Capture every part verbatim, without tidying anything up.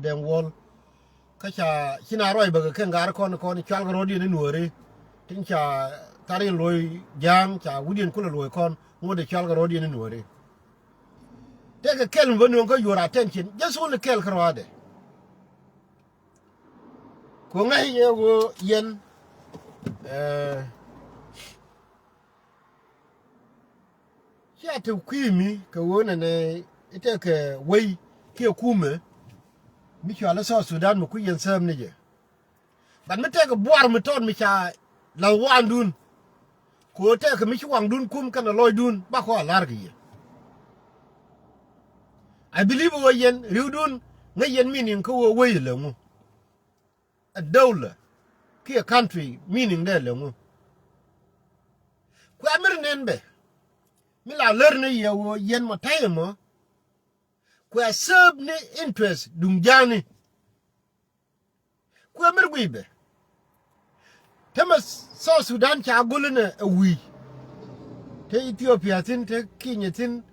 Dɛŋ Wuɔl. Kä ca ci na ruac bä kɛ kɛn gaari kɔn kɔn cual kɛ rɔ̱diɛn i̱ Nuääri. Tin ca thar in luɔ̱c Ja̱a̱ŋ ca wi̱diɛn kulɛ luɔ̱c kɔn ŋot ɛ cual kɛ rɔ̱diɛn i̱ Nuääri. Tëëkɛ kɛl mi bä nööŋ kä your attention, just only kɛl kärɔaadɛ. Kɛ ɣöö ŋäc yɛ ɣöö yɛn, eh, cia te kui̱ mi kɛ ɣöö nɛnɛ i̱ tekɛ wei kiɛ kumɛ mi cɔal i̱ South Sudan mi kui̱ yɛn sääm ni jɛ. But mi tekɛ buar mi tɔt mi ca la̱th waŋdun. Kɛ ɣöö tekɛ mi ci waŋdun kum kɛnɛ lɔcdun bakɔ a la̱r kɛ yɛ. I believe ɣöö yɛn ri̱wdun ŋäc yɛn meaning kä ɣöö wei ɛ lɛ ŋu. A dawla kiɛ country meaning dɛ lɛ ŋu. Kuɛ mi ri nɛn bɛ mi la lär ni yɛ ɣöö yɛn mɔ ta̱yɛ mɔ. Kuɛ serve ni interest duŋ ja̱a̱ni. Kuɛ mi ri guiy bɛ. Te mɛ South Sudan ca gol inɛ ɛ wi̱i̱. Te Ethiopia thi̱n, te Kenya thi̱n,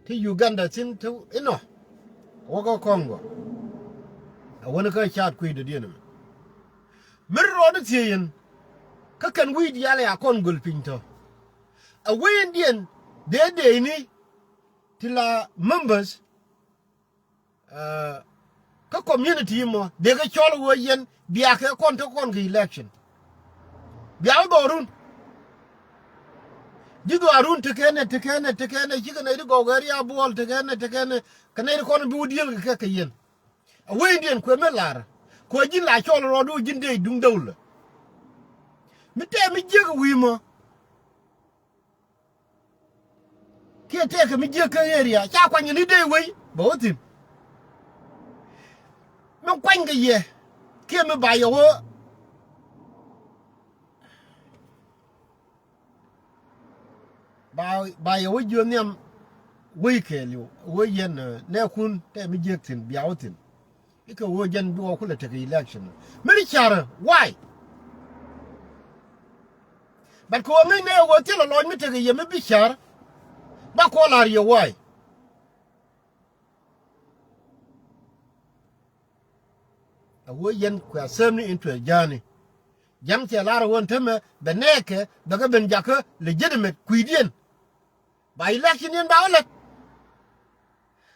te Uganda thi̱n, te inɔ. Wä kä Congo. A wäni kä caat kui̱dädiɛn ɛmɛ. Mi ri rɔɔdä thiee yɛn kä kɛn wi̱i̱ diaal ɛ a kɔn göl piny tɔ. A wecdiɛn dee dee ni ti la members, eh, kä community mɔ dee kɛ cɔl ɣöö yɛn bia kɛ kɔn te kɔn kɛ election. Bia wä dhɔrun. Ji̱ dhɔrun tekɛnɛ, tekɛnɛ, tekɛnɛ, cikɛ nɛy ti gɔw kɛ ria buɔl tekɛnɛ, tekɛnɛ, kɛ nɛy ti kɔn bi wä diël kɛ kɛ kɛ yɛn. A wecdiɛn kuɛ mi lar kuɛ ji̱n la cɔl rɔɔdu ji̱n dee duŋ dawla. Mi tɛɛ mi jiäk wi̱i̱ mɔ. Kiɛ tëëkɛ mi jiäk kä area ca kuany ni dee wei bɛ wä thi̱n. Mi kuany kɛ yɛ kiɛ mi ba yɛ wä. Ba, ba yɛ wä jiöth nhiam wei kɛɛliw wä yɛn, eh, nɛɛkun tɛɛ mi jiäk thi̱n bia wä thi̱n. Ikɛ ɣöö jɛn bi wä kulɛ tekɛ election. Mi ri carɛ, why? But kɛ ɣöö ŋäcnɛ ɛ ɣöö thilɛ lɔc mi tekɛ yɛ mi bi car. Ba kɔn la̱r yɛ, why? A ɣöö yɛn kuɛ a same ni interest ja̱a̱ni. Ja̱ŋ cɛ la̱r ɛ ɣöö ɛn täämɛ bɛ nɛɛkɛ bɛ kɛ ben jakä legitimate kui̱diɛn. Ba election yɛn ba wä lät.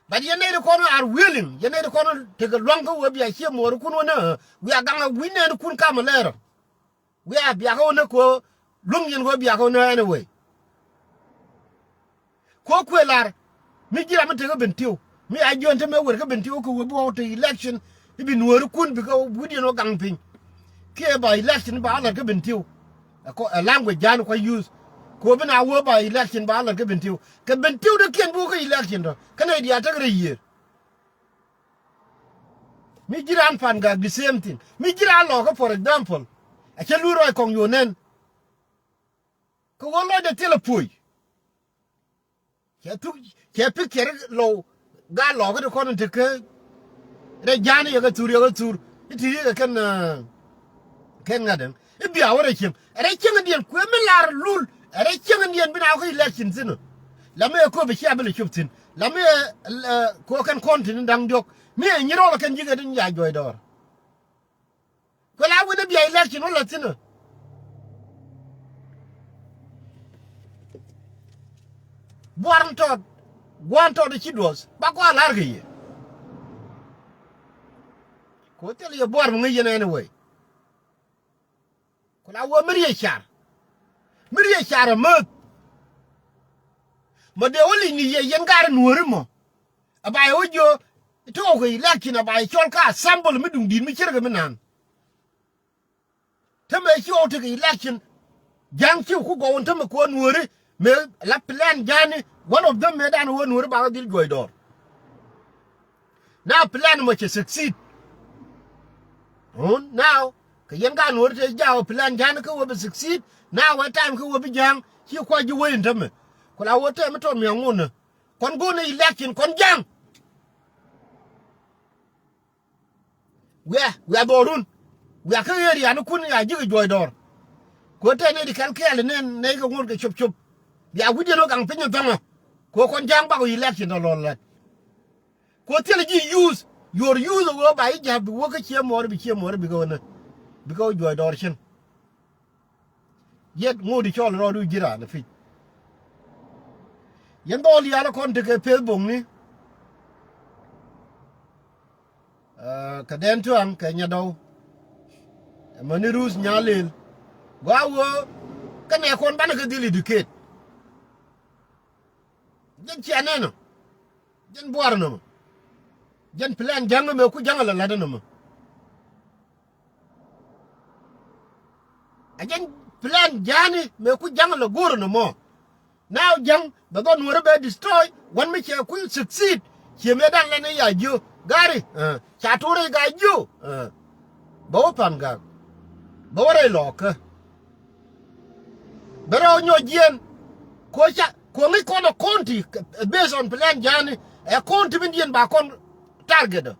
But yɛn nɛy ti kɔn are willing, yɛn nɛy ti kɔn tekɛ lua̱ŋ kä ɣöö bia ciɛ muɔɔrikun wä ni, wiaa gaŋ a wi̱c nɛɛnikun kamɛ lɛɛrä. Wiaa biakä wä ni kɛ ɣöö luäŋ yɛn ɣöö biakä wä ni anyway. Kɛ ɣöö kuëë lar mi ji̱ ram mi tekä Bentiu mi a jiɔn te mëë wër kä Bentiu kɛ ɣöö bi wä te election i̱ bi nuɔɔrikun bikɛ wi̱cdiɛn wä gaŋ piny. Kiɛ ba election ba wä lät kä Bentiu. Ɛ kɔ, ɛ language ja̱a̱n kua use. Kɛ ɣöö bi na wä ba election ba wä lät kä Bentiu. Kɛ Bentiu dee kiɛn bi wä kä election tɔ. Kä nɛy diaal tekɛ rɛy yiëër. Mi ji̱ raan Pangak the same thing. Mi ji̱ raan Lɔkä, for example. A cä luth rɔy kɔŋ yo̱o̱ nɛn. Kɛ ɣöö lɔcdɛ thilɛ puɔ̱c. Cɛ thuk, cɛ picture Lɔw, gaat Lɔkä ti kɔn in te kä rɛy ja̱a̱n yɛ kɛ thur, yɛ kɛ thur. I̱ ti yɛ kɛ kɛn, eh, kɛn ŋa̱t ɛn i̱ bia wä rɛy cieŋ. Ɛ rɛy cieŋ in diɛn kuëë mi lar lul. Ɛ rɛy cieŋ in diɛn bi na wä kä election thi̱n ɔ. La mi ɛ kööp ɛ cia bi lɛ cop thi̱n. La mi ɛ, eh, kɛ ɣöö kɛn kɔn thi̱n in da̱ŋ diɔ̱k. Mi ɛ nyi rɔl ɛ kɛn ji̱ kɛ tin ya juɔ̱c dɔɔr. Kuɛ la wen i̱ bia election wä la̱th thi̱n ɔ. Buar in tɔt, gua̱n tɔt i̱ ci duɔth ba kɔn a la̱r kɛ yɛ. Kɛ ɣöö thil yɛ buar mi ŋäc yɛn anyway. Ku la wä mi riec car. Mi riec car amäth. Mɔ dee wä lic ni yɛ yɛn gaat Nuääri mɔ. A ba yɛ wä jiö i̱ te ɣɔw kɛ election a ba yɛ cɔl kä assembly mi duŋ di̱i̱t mi ce̱tkɛ mi naan. Te mëë ci ɣɔw tekɛ election. Ja̱a̱ŋ ci ku gɔw in te mëë kuäär Nuääri mëë la plan ja̱a̱ni one of them mëë dan wä Nuääri ba kä dhil juɔc dɔɔr. Now plan mɔ cɛ succeed. Ɣän now kɛ yɛn gaat Nuääri te ja̱a̱k ɣöö plan ja̱a̱ni kä wä bi succeed. Now ɛ time kä wä bi ja̱a̱ŋ ci kua̱c ji̱ wee in te mëë. Ku la wä tɛm mi tɔt mi aŋun ni kɔn go̱o̱n ni election kɔn ja̱a̱ŋ. Wiaa, wiaa dhɔrun. Wiaa kä area ni kun ya ji̱ kɛ juɔc dɔr. Kɛ ɣöö tɛn ni di kɛl kɛɛl ni nɛy kɛ ŋot kɛ cop cop. Bia wi̱cdiɛn wä gaŋ piny ni dhɔŋɔ. Kɛ ɣöö kɔn ja̱a̱ŋ bakɔ election tɔ lɔl lät. Kɛ ɣöö thilɛ ji̱ use. Your youth ɛ ɣöö ba ji̱ ja̱p bi wä kä cië muɔɔr bi cië muɔɔr bikɛ ɣöö nä bikɛ ɣöö juɔc dɔɔr cin. Yet ŋot i̱ cɔl rɔɔdu ji̱ raan ɛ pi̱c. Yɛn dhɔɔl yal ɛ kɔn tekɛ Facebook ni. Ɛ, kɛ Dɛn Tuaŋ kɛ Nyadɔw. Ɛ mäni Ruth Nyalil. Gɔaa ɣöö kɛnɛ kɔn banɛ kɛ dhil educate. Jɛn cia nɛn ɔ. Jɛn buar nɔmɔ. Jɛn plan ja̱ŋ mɛ ku ja̱ŋ ala lat nɔmɔ. A jɛn plan ja̱a̱ni mɛ ku ja̱ŋ ala go̱o̱r nɔmɔ. Now ja̱ŋ bɛ dhɔn nuɔrä bɛ destroy. Wan mi cɛ ku succeed. Ciɛ mɛ dan lɛn ya jiö gari. Ɛ, ca tuuri ga jiö. Ɛ, bɛ wä pan gak. Bɛ wä rɛy lɔɔkä. Bɛ rɛw nyɔc jiɛn. Ko ca ko ŋic kɔn ɛ county, ɛ, based on plan ja̱a̱ni. Ɛ county min diɛn ba kɔn target ɔ.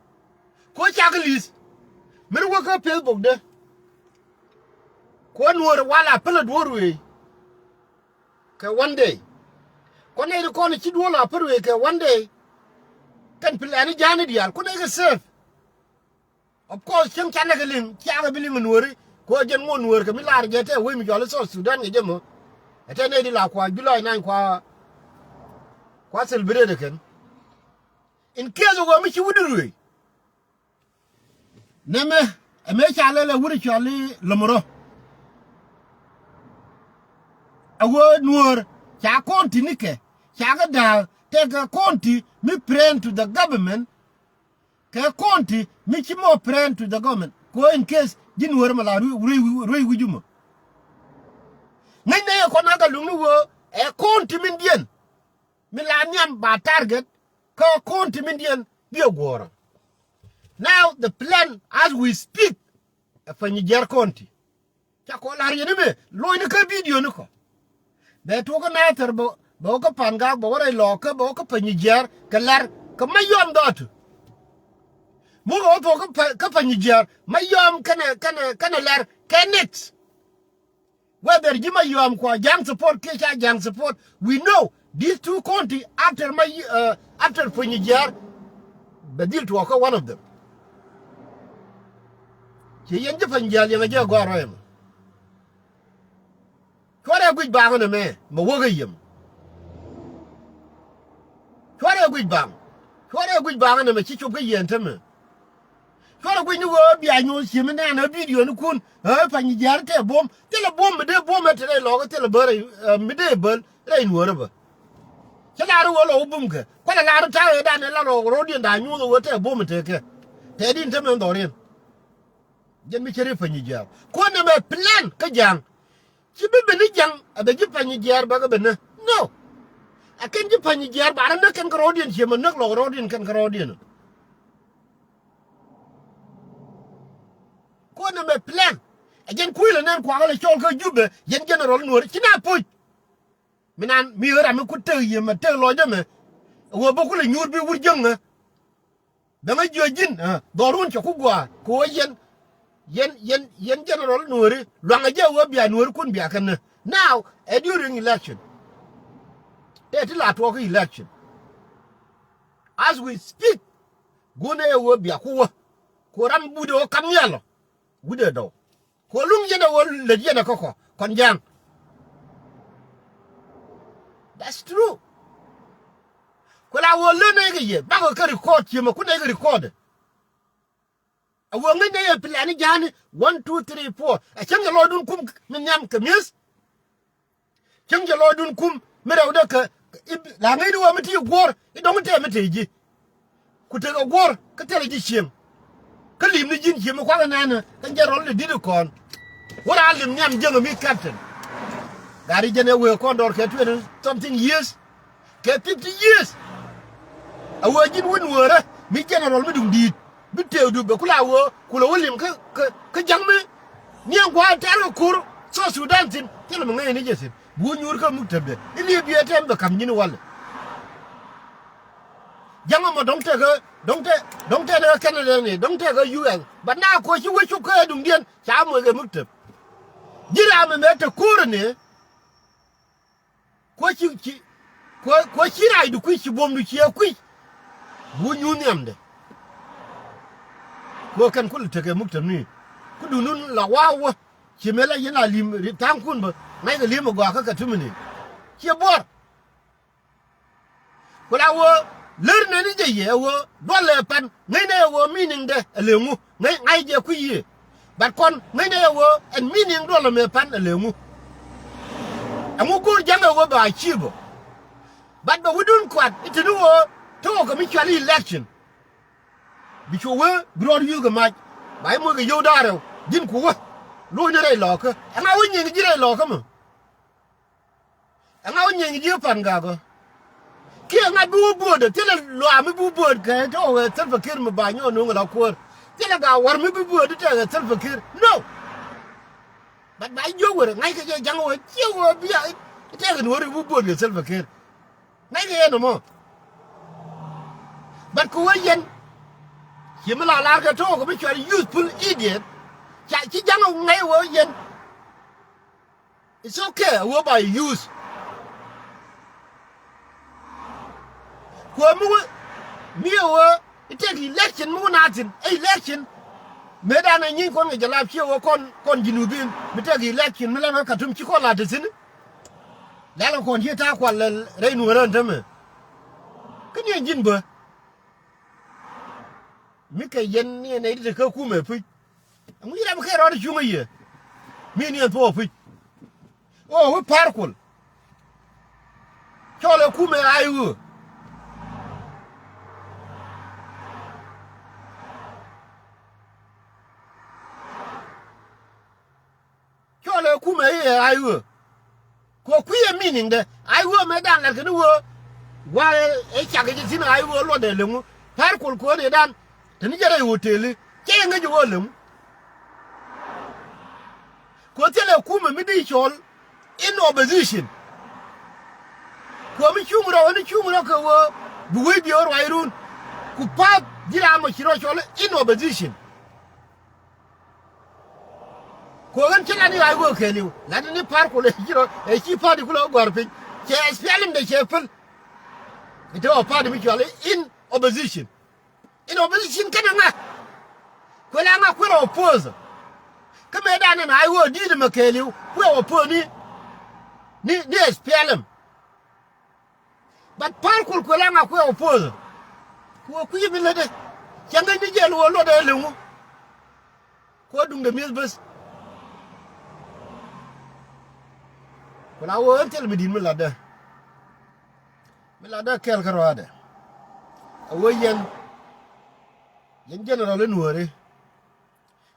Ko cak li̱th. Min wä kä Facebook de. Ko nuɔr wala pälä duɔr wee. Kɛ one day. Ko nɛy di kɔn ci duɔl a pär wee kɛ one day. Kɛn plan ja̱a̱ni diaal ko nɛy kɛ safe. Of course cieŋ canɛ kɛ liŋ ciakɛ bi liŋ nuɔri. Ko jɛn ŋot nuɔr kɛ mi lar jɛ tɛ wee mi jɔl i̱ South Sudan kɛ jɛ mɔ. Ɛ tɛ nɛy di la kua July nine kua, kua celebrate kɛn. In case ɣöö mi ci wut di ruëëc. Nɛmɛ ɛmɛ ca lɛl ɛ wut cɔl i̱ lomorɔ. A ɣöö nuɔɔr ca county nikɛ ca kɛ da̱a̱k tɛkɛ county mi friend to the government. Kɛ county mi ci mɔ friend to the government. Ko in case ji̱ nuɔɔr mɛ la ruëëc, ruëëc, ruëëc wi̱c umä. Ŋäcnɛ yɛ kɔn a kɛ luŋni ɣöö ɛ county min diɛn mi la nhiam ba target. Kä county min diɛn bi ɛ guɔ̱ɔ̱rä. Now the plan as we speak, ɛ Panyijiar county. Ca kɔ lar yɛn imɛ lo̱cni kä video ni kɔ. Bɛ tuɔkä Nathir bɛ, bɛ wä kä Pangak bɛ wä rɛy lɔɔkä bɛ wä kä Panyijiar kɛ lar kɛ Mayɔm dhɔtu. Muk ɛ wä thuɔk kä Pa-, kä Panyijiar Mayɔm kɛnɛ, kɛnɛ, kɛnɛ lar kɛ next. Whether ji̱ Mayɔm kua ja̱ŋ support kiɛ ca ja̱ŋ support, we know these two county after my, uh, after Panyijiar bɛ dhil tuɔɔkä one of them. Ci yɛn ji̱ Panyijiar liɛŋɛ jɛ gɔaa rɔy ɛmɛ. Cuarɛ guic baŋ ɛn ɛmɛ mɛ wäk ɛ yiem. Cuarɛ guic baŋ. Cuarɛ guic baŋ ɛn ɛmɛ ci cop kä yɛn tämɛ. Cuarɛ guic ni ɣöö bia nyuɔ̱th ciemi nɛn ɛ video ni kun ɛ Panyijiar tɛ buɔ̱m. Thilɛ buɔ̱m mi dee buɔ̱m ɛ te rɛy lɔɔk thilɛ bä rɛy, ɛ, mi dee bäl rɛy nuɔ̱ɔ̱rä bä. Ci lar ɣöö lɔ wä bumkɛ kualɛ lar ta̱a̱ ëëdan ɛ la lɔɔk ro̱o̱diɛn da̱a̱ nyuɔ̱th ɣöö tɛ buɔ̱m ɛ tekɛ. Tɛ din te mɛn dhɔriɛn. Jɛn mi cɛ ri Panyijiar kuɔn ɛmɛ plan kä ja̱a̱ŋ. Ci bi ben ni ja̱ŋ a bɛ ji̱ Panyijiar bäkɛ ben ni. No. A kɛn ji̱ Panyijiar ba rɔ näk kɛn kärɔɔdiɛn ciɛ mɛ näk lɔk rɔɔdiɛn kɛn kärɔɔdiɛn. Kuɔn ɛmɛ plan. A jɛn kui̱lɛ nɛn kuakä lɛ cɔl kä Jubɛ yɛn general nuɔ̱ɔ̱ri ci na puc. Mi nan mi ɣän ram mi ku tek yiëë mɛ tek lɔcdä mɛ. Ɣöö bä ku lɛ nyuur bi wur jäŋä. Bɛ ŋä jiö ji̱n, ah, dhɔrun cɛ ku gua̱a̱r kɛ ɣöö yɛn, yɛn, yɛn, yɛn general nuɔ̱ɔ̱ri luaŋɛ jɛ ɣöö bia nuɔ̱ɔ̱ri kun bia kɛn ni. Now ɛ during election. Tɛ ti la tuɔɔk election. As we speak, guun ɛ ɣöö bia ku wä. Ku ram budɛ ɣöö kam nhial ɔ. Wut ɛ dɔw. Kɔ luŋ yɛn ɛ wä lät yɛn ɛ kä kɔ kɔn ja̱a̱ŋ. That's true. Ku la wä lät nɛ kɛ yɛ bakɔ kä record ciɛ mɛ kun nɛ kɛ record. A wä ŋäc nɛ yɛ plan ni ja̱a̱ni one, two, three, four. Ɛ cäŋ yɛ lɔɔdun kum mi nhiam kɛ mi̱eth. Cäŋ jɛ lɔɔdun kum mi rɛwdɛ kɛ la ŋäcni wä mi ti guɔ̱r i̱ dɔ̱ŋ tɛɛ mi tëë ji̱. Ku tekɛ guɔ̱r kä thilɛ ji̱ cieŋ. Kä lim ni ji̱n cieŋ mi kuath ɛnɛnɛ kɛn jɛ rɔl i̱ di̱t i̱ kɔn. Wä raan lim nhiam jiäŋ mi captain. Gari jɛn ɛ wëë kɔn dɔɔr kɛ twenty something years. Kɛ fifty years. A wee ji̱n wä nuäärä mi general mi duŋ di̱i̱t bi tëëkdu bɛ ku la wee ku lɛ wä lim kä, kä, kä ja̱ŋ mi. Niɛn gua̱a̱th tɛ̈r kɛ ko̱r South Sudan thi̱n thilɛ mi ŋäcni jɛ thi̱n. Bi wä nyuur kä muk tɛpdɛ i̱ liep biɛ tɛm bɛ ka̱m nyin walɛ. Ja̱ŋ ɛmɔ dɔ̱ŋ tɛk kä, dɔ̱ŋ tɛk, dɔ̱ŋ tɛk kä Canada ni, dɔ̱ŋ tɛk kä U S. But na koci wä cop kä duŋdiɛn ca moc kɛ muk tɛp. Ji̱ ram ɛmɛ te ko̱r ɛnɛ. Kuɔ ci, ci, kuɔ, kuɔ ci racdu kui̱c ci buɔ̱mdu ciɛ kui̱c. Bu nyuuth nhiamdɛ. Ɣöö kɛn kulɛ tekɛ muk tɛmni. Ku duundun la wa̱a̱ wä. Ci mëë la yɛn a li̱em ri tha̱a̱ŋkun bä ŋa̱ckɛ li̱em ɛ gɔaa kä kɛ tumini. Ciɛ buɔr. Ku la ɣöö lär nɛni jɛ yɛ ɣöö duɔlɛ pan ŋäcnɛ yɛ ɣöö meaningdɛ ɛ lëŋu ŋäc ŋa̱c jɛ kui̱ yiëë. But kɔn ŋäcnɛ yɛ ɣöö ɛn meaning duɔlɛ mëë pan ɛ lëŋu. Ɛŋu go̱o̱r ja̱ŋ ɛ ɣöö bɛ achieve ɔ. But bɛ wi̱dun kuat i̱ te ni ɣöö te ɣɔw kɛ mi cual i̱ election. Bi cu wee bi rɔɔd wi̱i̱ kɛ mac ba i̱ moc kɛ yio̱w da̱a̱r rɛw ji̱n ku wä. Lo̱cni rɛy lɔɔkä ɛŋa wä nyieny ji̱ rɛy lɔɔkä mɔ. Ɛŋa wä nyieny ji̱ pan gakä. Kiɛ ŋa bi wä buɔ̱ɔ̱dä thilɛ luaak mi bi wä buɔ̱ɔ̱d kɛ te ɣɔw ɛ Salva Kiir mi ba nyɔɔn no̱o̱ŋ la kuäär. Thilɛ gaak wäär mi bi buɔ̱ɔ̱d tekɛ Salva Kiir no. But ba jiök wër ŋa̱ckɛ jɛ ja̱ŋ wä ciɛ wä bia i̱ tɛkɛ ni wä ri wä buɔ̱ɔ̱t kɛ Salva Kiir. Ŋa̱ckɛ yɛn ɛmɔ. But kɛ wä yɛn ci mi la lar kɛ to̱o̱k kɛ mi cual youthful idiot. Ca ci ja̱ŋ ŋa̱c wä yɛn. It's okay wä ba youth. Kuɛ mi wä mi wä i̱ tëk election mi wä na thi̱n ɛ election. Mëëdan ɛ nyiny kɔn kɛ jɛ lap ciɛ wä kɔn kɔn Junubin mi tëk election mi lɛn kä Katum ci kɔn la te thi̱n. Lɛl kɔn ci ta̱a̱ kual lɛl rɛy nuɔ̱ɔ̱rä ɛn tämɛ. Kä ni ɛn ji̱n bä. Mi kɛ yɛn ni ɛn ɛ i̱ te kä kumɛ puc. Ɛŋu ci rɛm kɛ rɔɔd cuŋä yɛ mi ni ɛn thuɔɔk puc. Ɣöö wi̱i̱ Pa̱a̱r Kuɔl. Cɔl ɛ kumɛ ay ɣöö. Cɔl ɛ kumɛ i̱ ɛ ay ɣöö. Kɛ kui̱ ɛ meaningdɛ ay ɣöö mëëdan la̱t kɛn i̱ ɣöö. Gua̱a̱ ɛ cak i̱ ci thi̱n ay ɣöö luɔtdɛ leŋu Pa̱a̱r Kuɔl kuäär ëëdan. Te ni jɛ rɛy hotel-i cä yɛ ŋäc i̱ ɣöö leŋu. Kɛ ɣöö thilɛ kumɛ mi di cɔl in opposition. Kɛ ɣöö mi cuŋ rɔ ɣän i̱ cuŋ rɔ kɛ ɣöö bi wec biɛ ɣän ruac run. Ku pa̱a̱th ji̱ ram mɔ ci rɔ cɔl in opposition. Kɛ ɣöö ɣän ci lat ni ɣa̱c ɣöö kɛɛliw lat ni Pa̱a̱r Kuɔl ɛ ci rɔ ɛ ci party kulɛ ɣä gɔ̱a̱r piny. Cɛ S P L M dɛ cɛ päl. Kɛ te ɣɔw party mi cɔal in opposition. In opposition kɛnɛ ŋa. Kuɛ la ŋa kuɛ rɔ oppose. Kä mëëdan ɛn a i̱ ɣöö di̱i̱t ɛmɛ kɛɛliw kuɛ oppose ni ni ni S P L M. But Pa̱a̱r Kuɔl kuɛ la ŋa kuɛ oppose. Kuɛ kui̱ mi lätdɛ cɛ ŋäc ni jɛl ɣöö luɔtdɛ ɛ leŋu. Kuɛ duŋdɛ mi̱eth bäth. Ku la ɣöö ɛn thil mi di̱t mi latdä. Mi latdä kɛɛl kä rɔaadɛ. A ɣöö yɛn yɛn general in Nuääri.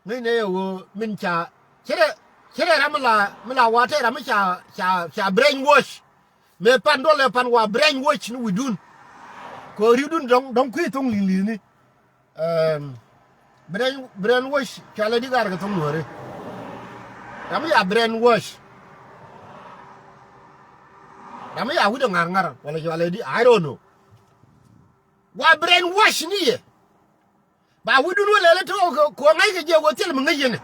Ŋäcnɛ yɛ ɣöö min ca ce̱tɛ ce̱tɛ ram mi la mi la wa̱a̱ tɛk ram mi ca ca ca brainwash. Mëë pan duɔlɛ pan wa brainwash ni wi̱cdun. Kɛ ɣöö ri̱wdun dɔ̱ŋ dɔ̱ŋ kui̱ thoŋ li̱ŋ li̱ŋni. Brain brainwash cualɛ di gar kɛ thoŋ Nuääri. Ram mi ca brainwash. Ram mi ca wi̱cdɛ ŋa̱r ŋa̱r wala cualɛ di I don't know. Wa brainwash ni yɛ. Ba wi̱cdun wä lɛl i̱ te ɣöö kɛ ɣöö ŋa̱ckɛ jɛ ɣöö thil mi ŋäc yɛn ɛ.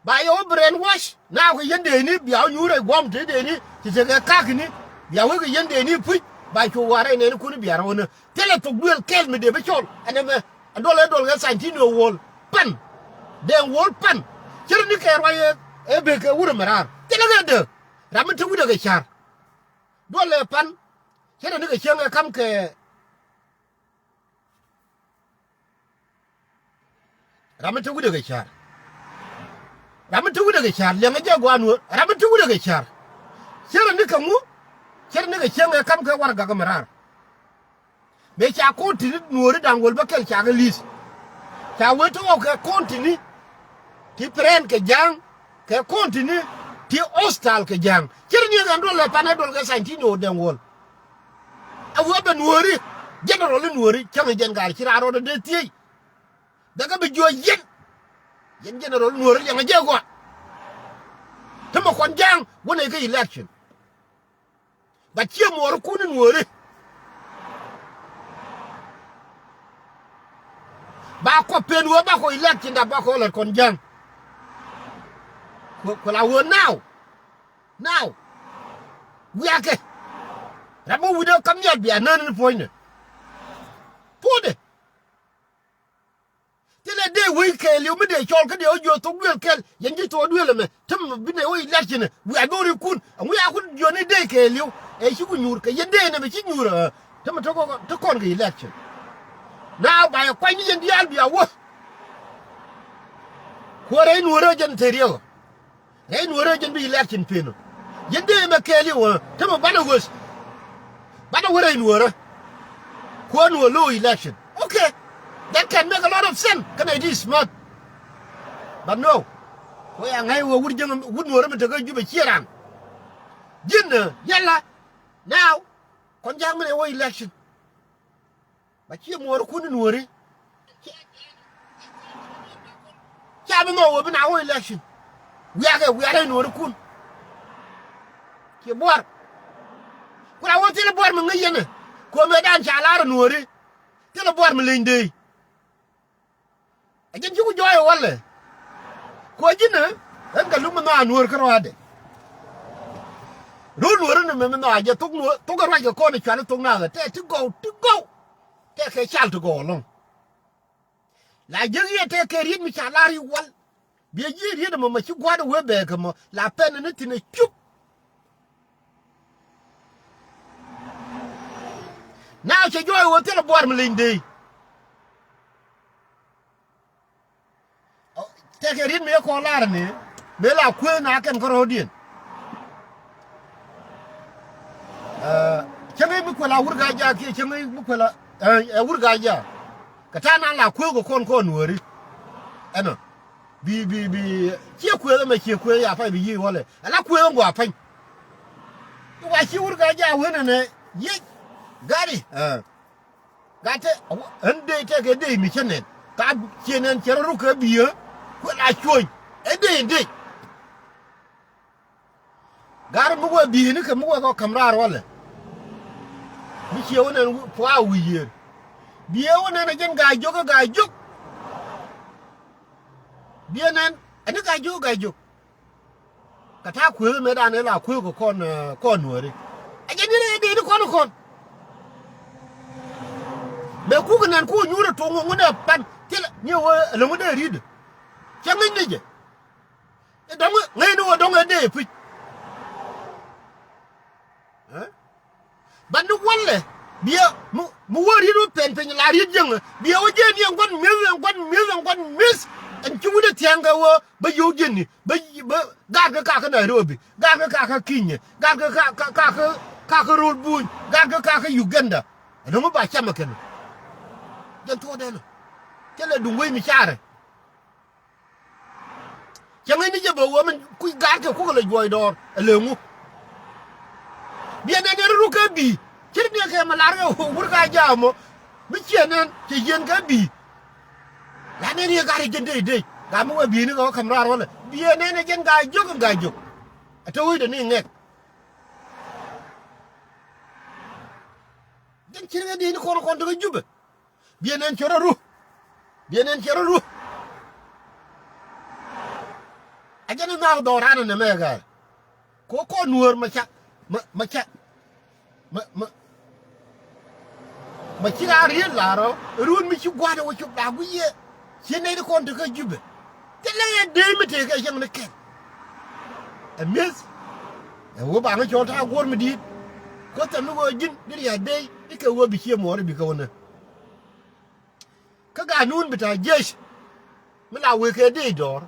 Ba yɛ wä brainwash na kɛ yɛn dee ni bia wä nyuur ɛ guɔ̱m te dee ni ti tekɛ kak ni. Bia wä kɛ yɛn dee ni puc ba cu wa̱a̱ rɛy nɛɛni kun bia rɔw ni thilɛ thok duël kɛɛl mi dee bi cɔl ɛn ɛmɛ. Ɛn duɔl ɛ duɔl kɛ Santino Wol pan. Dee Wol pan. Cir ni kɛ ruac ɛ bek kɛ wur ɛmɛ raar thilɛ kɛ dee. Ram mi te wi̱cdɛ kɛ ca̱r. Duɔl ɛ pan. Cir ni kɛ cieŋ ɛ kam kɛ Ram mi te wi̱cdɛ kɛ ca̱r. Ram mi te wi̱cdɛ kɛ ca̱r liɛŋɛ jɛ gua̱a̱ Nuäär ram mi te wi̱cdɛ kɛ ca̱r. Cɛ rɛ ni kɛ ŋu. Cɛ rɛ ni kɛ cieŋ ɛ kam kɛ warɛgak mi raar. Mëë ca kɔn ti̱ni Nuääri da̱ŋ wäl bä kɛl ca kɛ li̱th. Ca wee ti ɣɔw kɛ kɔn ti̱ni ti pɛrɛn kɛ ja̱a̱ŋ. Kɛ kɔn ti̱ni ti hostile kɛ ja̱a̱ŋ. Cɛ rɛ ni kɛ duɔl ɛ pan ɛ duɔl kɛ Santino Dɛŋ Wäl. A wee bɛ Nuääri. General in Nuääri cäŋ in jɛn gaar ci raan rɔɔdɛ dee thiec. Bɛ kɛ bi juɔc yɛn. Yɛn general Nuääri liɛŋɛ jɛ gɔaa. Te mɛ kɔn ja̱a̱ŋ wä nɛy kä election. Ba ciɛ muɔɔrikun in Nuääri. Ba kɔ pen wee ba kɔ election da ba kɔ lät kɔn ja̱a̱ŋ. Ku la wee now. Now wiakɛ. Ram mi wi̱cdɛ kam nhial bia nään ni puɔ̱nydɛ. Puɔ̱nydɛ. Ɛ dee wec kɛɛliw mi dee cɔl kä dee wä jiɔ thok duël kɛl, yɛn ji̱ thok duël ɛmɛ. Te mi bi nɛ wä election ɛ wiaa dho̱rikun ɛŋu ya kun jiɔni dee kɛɛliw. Ɛ ci ku nyuur kɛ yɛn dee nɛ mɛ ci nyuur ɛ. Te mi te kɔn kɛ election. Na ba yɛ kuany ni yɛn diaal bia wä. Kuäärɛ in wä rɛ jɛn te riɛk ɔ. Rɛy nuɔ̱ɔ̱rä jɛn bi election pen ɔ. Yɛn dee mɛ kɛɛliw ɛ te mɛ banɛ wes. Banɛ wä rɛy nuɔ̱ɔ̱rä. Kuäär nuɔ̱ɔ̱r lo̱o̱ election. Okay. That can make a lot of sense. Kɛnɛ it is smart. But no. Wä ya ŋa̱c wä wut jiäŋ wut nuɔ̱ɔ̱rä mi tekä Jubɛ ciɛ ran. Ji̱n ɛ yɛla. Now kɔn ja̱a̱ŋ mi nɛ wä election. Ba ciɛ muɔɔrikun in wääri. Ca bi nhɔk wä bi na wä election. Wiakɛ wiarɛ in wäärikun. Ciɛ buar. Ku la wä thilɛ buar mi ŋäc yɛn ɛ. Kuɔmɛ dan ca lar in wääri. Thilɛ buar mi leny dee. A jɛn ci ku jɔɔy walɛ. Kuɔ ji̱n ɛ ɣän kɛ lum mi nhɔaa nuɔ̱ɔ̱r kä rɔaadɛ. Ro̱l nuɔ̱ɔ̱r in mɛ mi nhɔaa jɛ thok nuɔ̱ɔ̱r thok kɛ ruac kɛ kɔn i̱ cuali thok naath ɛ tɛ ti gɔw ti gɔw. Tɛ kɛ cal ti gɔw ɛlɔ̱ŋ. La jiäk yɛ tɛ kɛ riet mi ca lar i̱ wal. Biɛ ji̱ riet ɛmɔ mɛ ci gua̱a̱r ɛ wee bɛɛk ɛmɔ la pɛn ni thi̱n ɛ cup. Na cɛ jɔɔy wä thilɛ buar mi leny dee. Tɛkɛ riet mëë kɔn lar ni mëë la kuëë na kɛn kärɔ̱diɛn. Cäŋ i̱ mi kuɛl a wur ga̱a̱c jaak kiɛ cäŋ i̱ mi kuɛl a ɛ wur ga̱a̱c jaak. Kɛ ta̱a̱ na la kuëë kɛ kɔn kɔn wääri. Ɛnɔ bi bi bi ciɛ kuëë ɛmɛ ciɛ kuëë ya pay bi yiëë wälɛ ala kuëë ɛn gua̱a̱ pany. Wa ci wur ga̱a̱c jaak wen ɛnɛ yiëc ga̱ri. Gat tɛ ɣän dee tɛkɛ dee mi cä nɛn ka ciɛ nɛn cɛ rɔ ruk kɛ bi̱i̱. Kuɛ la cuɔ̱ny ɛ dee dee. Gat mi wee bi̱i̱ni kɛ mi wee kɔ käm raar walɛ. Mi ciɛ wä nɛn pua wi̱i̱ yiëër. Bi̱i̱ wä nɛn ɛ jɛn ga̱a̱c jök ɛ ga̱a̱c jök. Bi̱i̱ nɛn ɛni ga̱a̱c jök ɛ ga̱a̱c jök. Kɛ ta̱a̱ kueekä mëëdan ëë la kueekä kɔn kɔn nuääri. Ɛ jɛ ni rɛy dee ni kɔn kɔn. Mëë kuk nɛn ku nyuur ɛ tuŋ ŋun ɛ pan thilɛ ni ɛ wee ɛlɛ ŋun dee ri̱t. Cɛ ŋäc ni jɛ. Ɛ dɔ̱ŋ ŋäc ni wä dɔ̱ŋ ɛ dee pi̱c. Bat ni walɛ biɛ mi wä riet wä pɛn piny la riet jiäŋä biɛ wä jiɛn ni ɛn gua̱n mi̱eth ɛn gua̱n mi̱eth ɛn gua̱n mi̱eth. Ɛn ci wut ɛ thia̱a̱ŋ kɛ wä bä yio̱w jiɛn ni bä bä gaat kɛ kakä Nairobi gaat kɛ kakä Kinyɛ gaat kɛ kakä kakä Rol Buny gaat kɛ kakä Uganda. Ɛn ŋu ba cam ɛ kɛn jɛn thuɔɔdɛn. Cɛ lɛ duŋ wec mi carɛ. Cäŋ in ni jɛ bɛ wee min kuc gaat kɛ kukɛ lɛ juɔc dɔɔr ɛ lëŋu. Biɛ nɛn yɛn ruk kɛ bi̱i̱ cir ni kɛ mɛ lar kɛ wur ka jaamɔ. Mi ciɛ nɛn cɛ yieen kɛ bi̱i̱. La nɛn yɛ gaat yɛ jɛn dec dec gat mi wee bi̱i̱ni kɛ wä käm raar wälɛ biɛ nɛn yɛ jɛn gaa jiök in gaa jiök. Ɛ te wecdɛ ni ŋɛk. Jɛn cir kɛ di̱i̱ni kɔn kɔn tekɛ Jubɛ. Biɛ nɛn cɛ rɔ ru. Biɛ nɛn cɛ rɔ ru. A jɛn in nhɔak dhɔran in nɛmɛ gɛr. Ko kɔn nuɔɔr ma ca ma ma ca ma ma ma ci raa riet lar rɔ. Ruun mi ci gua̱a̱r wä cop daa guic yɛ. Ci nɛy ti kɔn tekä Jubɛ. Thilɛ yɛ dee mi tëëkɛ cäŋ ni kɛn. Ɛ mi̱eth. Ɛ wä ba ŋä cɔl ta̱a̱ guɔ̱r mi di̱i̱t. Kä thɛm ni ɣöö ji̱n di ria̱a̱c dee ikɛ ɣöö bi cië muɔɔri bikɛ wä nä. Kä ganun bi ta̱a̱ jiec mi la wëë kɛ dee dɔɔr.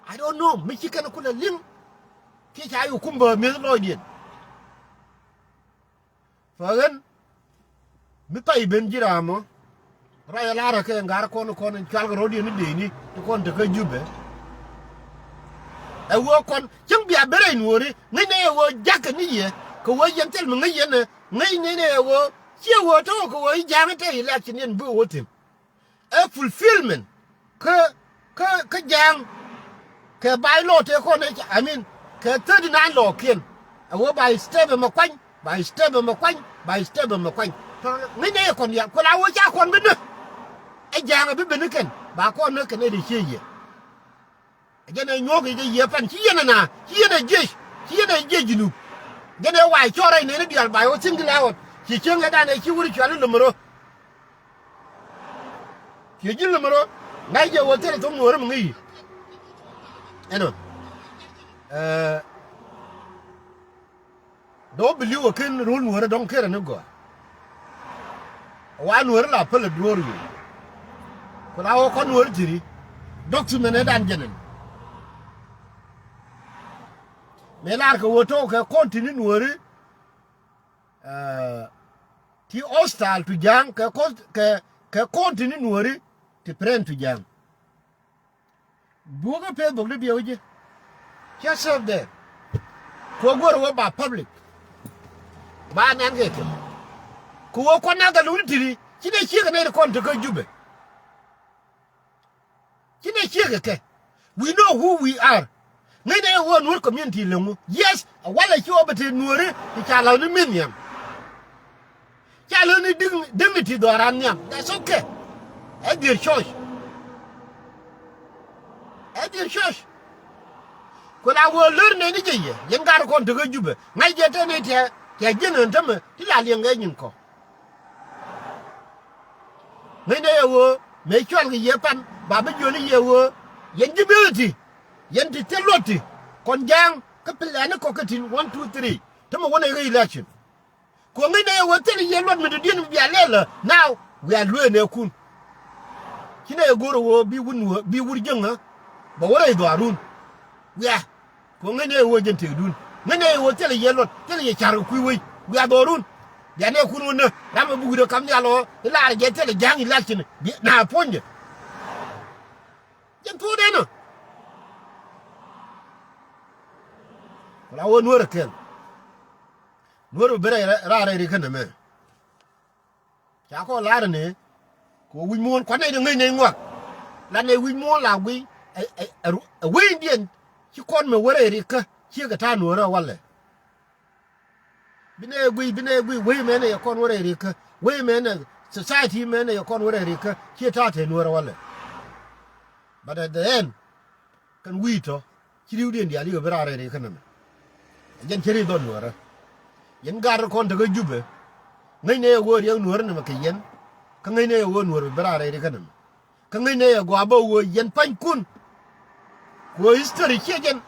I don't know mi ci kɛn kulɛ li̱ŋ. Ti ca yɛ kum bä mi̱eth lɔcdiɛn. Fa ɣän mi pay ben ji̱ raamɔ. Ruac ɛ la̱rä kɛ ŋa̱r kɔn kɔn in cualkɛ rɔ̱diɛn ni dee ni ti kɔn tekä Jubɛ. Ɛ wee kɔn cäŋ bia ben rɛy nuɔɔri ŋäcnɛ ɛ wee jakä ni yɛ kɛ wee yɛn thil mi ŋäc yɛn ɛ ŋäcnɛ ni ɛ wee ciɛ wee tɔ̱ kɛ wee i̱ ja̱a̱ŋ tɛ election yɛn bi wee thi̱n. Ɛ fulfillment kä kä kä ja̱a̱ŋ. Kɛ by law tëë kɔn ɛ I mean kɛ thirty nine law kiɛn. Ɛ wee by step ɛmɛ kuany by step ɛmɛ kuany by step ɛmɛ kuany. Tɔ ŋäcnɛ yɛ kɔn ya kuɛ la wee ca kɔn bi nä. Ɛ ja̱a̱ŋ ɛ bi ben ni kɛn ba kɔn nä kɛn ɛ dee cië yɛ. Jɛn ɛ nyuɔ̱k i̱ jɛ yiëë pan ci yɛn ɛ na ci yɛn ɛ jiec ci yɛn ɛ jiec Junub. Jɛn ɛ wa̱i̱ cɔɔr rɛy nɛn i̱ diaal ba̱a̱c wä thi̱n ki la ɣɔt ci cieŋ ɛ dan ɛ ci wur i̱ cual i̱ lo̱märä. Kiɛ ji̱n lɛ mɛ rɔ ŋa̱c jɛ wä thilɛ thok nuɔ̱ɔ̱ri mi ŋäc yi. Ɛnɔ. Ɛ, dɔ̱ biliw ɛ ken ro̱l nuɔ̱ɔ̱ri dɔ̱ŋ kerɛ ni gɔaa. Wa nuɔ̱ɔ̱ri la pälɛ duɔ̱ɔ̱r wi̱i̱. Ku la wä kɔn nuɔ̱ɔ̱ri ti̱ri. Dɔ̱k thi mɛn ɛ dan jɛnɛn. Mëë lar kɛ wä tɔ̱ kɛ kɔn ti̱ni nuɔ̱ɔ̱ri. Ɛ, ti hostile to Ja̱a̱ŋ kɛ kɔn, kɛ, kɛ kɔn ti̱ni nuɔ̱ɔ̱ri ti friend to Ja̱a̱ŋ. Buɔ̱kɛ Facebook ni biɛ wä ji̱. Cɛ serve there. Kuɔ guɔ̱r wä ba public. Ba nɛn kɛ kɛ. Ku wä kuɔn na kɛ luni ti̱ri ci nɛ ciek kɛ nɛy ti kɔn ti kä Jubɛ. Ci nɛ ciek kɛ kɛ. We know who we are. Ŋäcnɛ ɛ ɣöö nuɔ̱ɔ̱r community leŋu. Yes, a walɛ ci ɣöö bɛ te nuɔ̱ɔ̱ri ti ca la̱th ni min nhiam. Ca lä ni dig-, dignity dhɔran nhiam. That's okay. Ɛ dhier church. Ɛ dhier church. Ku la wä lär nɛni jɛ yɛ yɛn gat kɔn tekä Jubɛ ŋa̱c jɛ tɛn i̱ tiɛ tiɛ ji̱n ɣän tämɛ ti la liɛŋ kɛ nyin kɔ. Ŋäcnɛ yɛ ɣöö mëë cual kɛ yɛ pan ba bi jiöni yɛ ɣöö yɛn ji̱ bi̱i̱ ti yɛn ti thil luɔt ti kɔn ja̱a̱ŋ kä plan ni kɔ kä tin one two three tämɛ wänɛ ɣä election. Kuɔŋ in ɛ wä thil yɛ luɔt mi dɔ̱diɛn mi bia lɛl ɛ now. Wiaa luee nɛ kun. Ci nɛ yɛ go̱r ɛ wä bi wun wä bi wur jäŋä. Bɛ wä rɛy dhɔaarun. Wiaa. Kuɔŋ in ɛ wä jɛn tëëdun ŋäcnɛ yɛ wä thil yɛ luɔt thil yɛ ca̱r kɛ kui̱ wec. Wiaa dhɔaarun. Bia nɛ kun wä nä ram ɛ bi wi̱rɛ kam nhial ɔ i̱ laar jɛ thil ɛ ja̱ŋ i̱ lak cin. Bi na puɔ̱ny jɛ. Jɛn thuɔ̱ɔ̱dɛn ɔ. Ku la wä nuɔ̱ɔ̱r ɛ kɛl. Nuɔ̱ɔ̱r bi ben rɛy raar rɛy ri kä nɛmɛ. Ca kɔ lar ni kɛ wi̱c muɔ̱ɔ̱n kuat nɛy di ŋäc nɛy ŋuak. La nɛy wi̱c muɔ̱ɔ̱n la guiy ɛ, ɛ, ɛ, ɛ wecdiɛn ci kɔn mɛ wä rɛy ri kä ciek kɛ ta̱a̱ nuɔ̱ɔ̱r ɛ walɛ. Bi nɛy guiy bi nɛy guiy wec mɛn ɛ yɛ kɔn wä rɛy ri kä wec mɛn ɛ society mɛn ɛ yɛ kɔn wä rɛy ri kä ciek ta̱a̱ te nuɔ̱ɔ̱r ɛ walɛ. But at the end kɛn wi̱i̱ tɔ̱ ci ri̱wdiɛn diaal yikɛ bi raar rɛy ri kä nɛmɛ. Ɛ jɛn ci ri̱th dhɔn nuɔ̱ɔ̱rä. Yɛn gaat rɔ kɔn tekä Jubɛ ŋäcnɛ yɛ ɣöö riɛk nuɔ̱ɔ̱rä nɛmɛ kɛ yɛn. Kä ŋäcnɛ yɛ ɣöö nuɔ̱ɔ̱r bi raar rɛy ri kä nɛmɛ. Kä ŋäcnɛ yɛ gɔaa bä ɣöö yɛn pa̱nykun. Ku ɣöö history ciɛ jɛn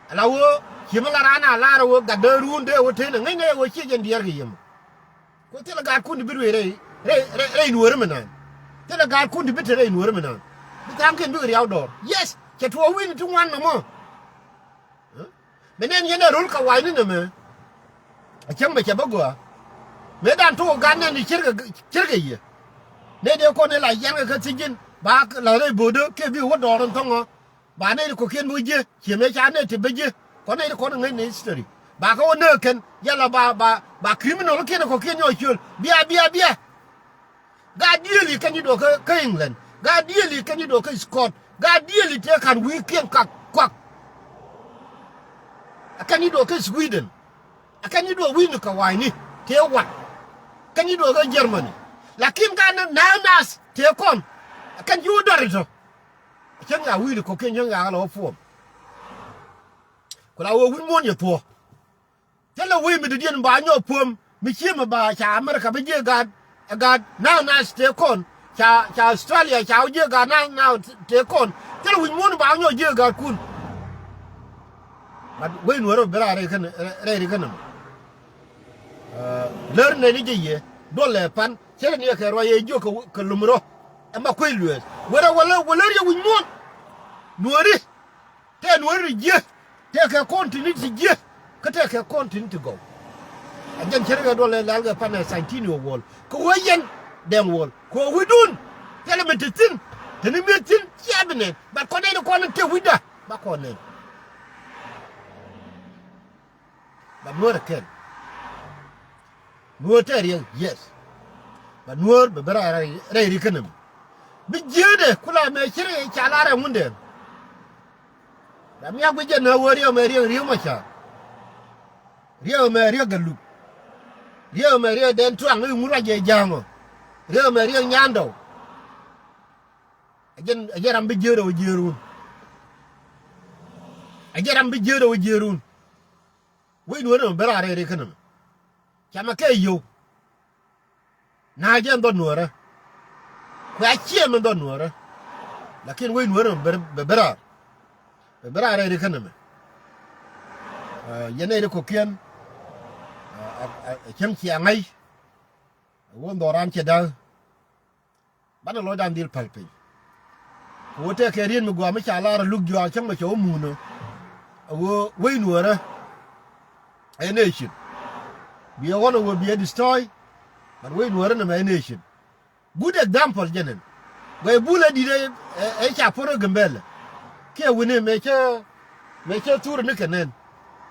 ala ɣöö ci mi la raan a lar ɣöö gatdä ruun dee ɣöö tënɛ ŋäcnɛ yɛ ɣöö ciɛ jɛn diɛɛr kɛ yɛmɔ. Ku thilɛ gaatkun ti bi ruëë rɛy rɛy rɛy rɛy nuɔ̱ɔ̱ri mi naan. Thilɛ gaatkun ti bi te rɛy nuɔ̱ɔ̱ri mi naan. Bi tha̱a̱ŋkiɛn bikɛ riaw dɔɔr. Yes, cɛ tuɔɔk wi̱ni ti ŋuan nɔmɔ. Ɛ? Mɛ nɛn yɛn ɛ ro̱l kɛ wa̱i̱ni nɛmɛ. A cäŋ mɛ cɛ bä gɔaa. Mëë dan tok gat nɛn i̱ ce̱tkɛ ce̱tkɛ yɛ. Nɛy dee kɔn i̱ la yiɛnkɛ kä thiec ji̱n ba la rɛy bo̱o̱dä kiɛ bikɛ wä dɔɔr in thɔ̱ŋɔ. Ba nɛy ti kɔ̱kiɛn bi ji̱ ciɛ mëë ca nɛy ti bi ji̱ kɔn nɛy ti kɔn ŋäc ni history. Ba kä wä nääk kɛn yɛl a ba ba ba criminal kiɛn kɔ̱kiɛn nyɔk ciöl bia bia bia. Gaat diëëli kɛn ji̱ duɔ̱k kä kä England. Gaat diëëli kɛn ji̱ duɔ̱k kä Scot. Gaat diëëli tëë ka̱n wi̱i̱kiɛn kak kuak. A kɛn ji̱ duɔ̱k kä Sweden. A kɛn ji̱ duɔ̱k wi̱i̱ni kɛ wa̱i̱ni tëë wat. Kɛn ji̱ duɔ̱k kä Germany. Lakin gaat ni na̱a̱ŋ nath tëë kɔn. A kɛn ji̱ wä dɔ̱r itɔ. Cäŋ ya wi̱i̱ni kɔ̱kiɛn cäŋ ya kɛ lɛ wä puɔm. Ku la wee wi̱c muɔ̱ɔ̱n yɛ thuɔ̱ɔ̱. Thilɛ wec mi dɔ̱diɛn ba nyɔk puɔ̱m mi cië mi ba ca America bi jiɛ gaat ɛ gaat na̱a̱ŋ nath tëë kɔn ca ca Australia ca wä jiɛ gaat na̱a̱ŋ nath tëë kɔn. Thilɛ wi̱c muɔ̱ɔ̱n ba nyɔk jiɛ gaatkun. But wec nuɔ̱ɔ̱rä bi raar rɛy kä nɛ rɛy ri kä nɛ mɔ. Lär nɛni jɛ yɛ duɔl lɛ pan cɛ ni kɛ ruac yɛ jiök kɛ lum rɔ. Ɛmɛ kuec lueeth wërɛ wä lär wä lär yɛ wi̱c muɔ̱ɔ̱n. Nuɔ̱ɔ̱ri tëë nuɔ̱ɔ̱ri ti jiɛ tëë kɛ kɔn ti̱ni ti jiɛ kä tëë kɛ kɔn ti̱ni ti gɔw. A jɛn cɛ ri kɛ duɔl lɛ lɛl kɛ pan ɛ sa̱ny ti̱ni wä wuɔl kɛ wä yɛn dɛŋ wuɔl kɛ wä wi̱cdun. Thilɛ mi ti thi̱n teni mi thi̱n cia bi nɛn bat kɔn nɛn kɔn in tëë wi̱cda ba kɔn nɛn. Ba nuɔ̱ɔ̱r ɛ kɛn. Nuɔ̱ɔ̱r tɛɛr yɛ, yes. Ba nuɔ̱ɔ̱r bɛ ben rɛy ri kä nɛmɛ. Bi jiäätdɛ ku la mɛ ci ri ca lar ɛ ŋundɛ. Ba miak guic jɛ nä wee riɛk mɛ riɛk riɛk mɛ ca̱r. Riɛk mɛ riɛk gɛ luk. Riɛk mɛ riɛk dɛn tuaŋ i̱ ŋun ruac jɛ ja̱a̱ŋɔ. Riɛk mɛ riɛk nyandɔw. Ɛ jɛn ɛ jɛn ram bi jiäätdɛ wä jiäärun. Ɛ jɛn ram bi jiäätdɛ wä jiäärun. Wec nuɔ̱ɔ̱rä mɛ ben rɛy ri kä nɛmɛ. Camɛ kɛ yio̱w. Na̱a̱ jɛ ɛn dhɔt nuɔ̱ɔ̱rä. Kua ciɛ mi dhɔn nuɔrä. Lakin wec nuɔrä bɛ bɛ raar. Bɛ bɛ raar rɛy ri känɛ mɛ. Yɛn nɛy ri kɔkiɛn. Cäŋ cia ŋa̱c. Wä dhɔran cɛ da̱a̱. Banɛ lɔcdan dhil päl piny. Kɛ ɣöö tëëkɛ riet mi gɔaa mi ca lar luk juaak cäŋ mɛ cɛ wä muunä. A ɣöö wec nuɔrä ɛ nation. Biɛ ɣɔn a ɣöö biɛ destroy. But wec nuɔrä nɛmɛ ɛ nation. Good example jɛn ɛn. Guɛy bul ɛ di̱t ɛ ca puɔ̱r ɛ Gambɛlɛ. Kiɛ wi̱ni mëë cä mëë cä thur ni kɛ nɛn.